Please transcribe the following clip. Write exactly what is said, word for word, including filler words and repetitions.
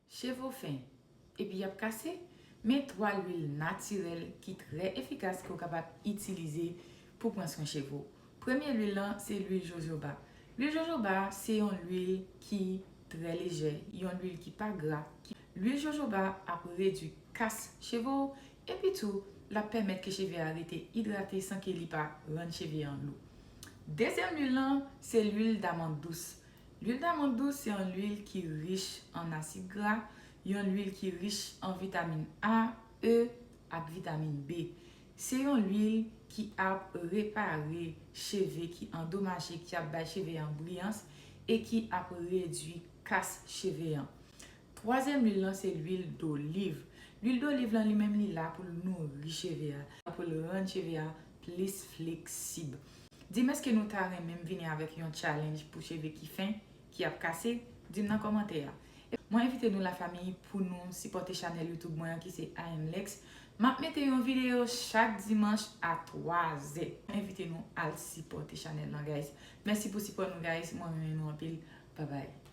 Cheve w fen epi y ap kase? Men twa lwil natirèl ki trè efikas ke w kapab itilize pou pran swen cheve w. Premye lwil lan se lwil jojoba. Lwil jojoba se yon lwil ki trè lejè, yon lwil ki pa gra. Lwil jojoba ap redui kas cheve w, epi tou l ap pèmèt ke cheve a rete idrate san ke li pa rann cheve an lou. Dezyèm lwil lan se lwil damann dous. Lwil damann dous se yon lwil ki rich an asid gra, yon lwil ki rich an vitamin A, E ak vitamin B. Se yon lwil ki ap repare cheve ki andomaje, ki ap bay cheve an briyans e ki ap redui kas cheve an. Twazyèm lwil lan se lwil doliv. Lwil doliv lan li menm li la pou l nouri cheve a, pou l rann cheve a plis fleksib. Di m èske nou ta renmen m vini avèk yon challenge pou cheve ki fen, ki ap kase? Di m nan kòmantè a. Mwen envite nou lafanmi pou nou sipòte chanèl YouTube mwen an ki se I am Lex. M ap mete yon videyo chak dimanch a twa zè. Mwen envite nou al sipòte chanèl lan, guys. Mèsi pou sipò nou, guys. Mwen renmen nou anpil. Bye bye.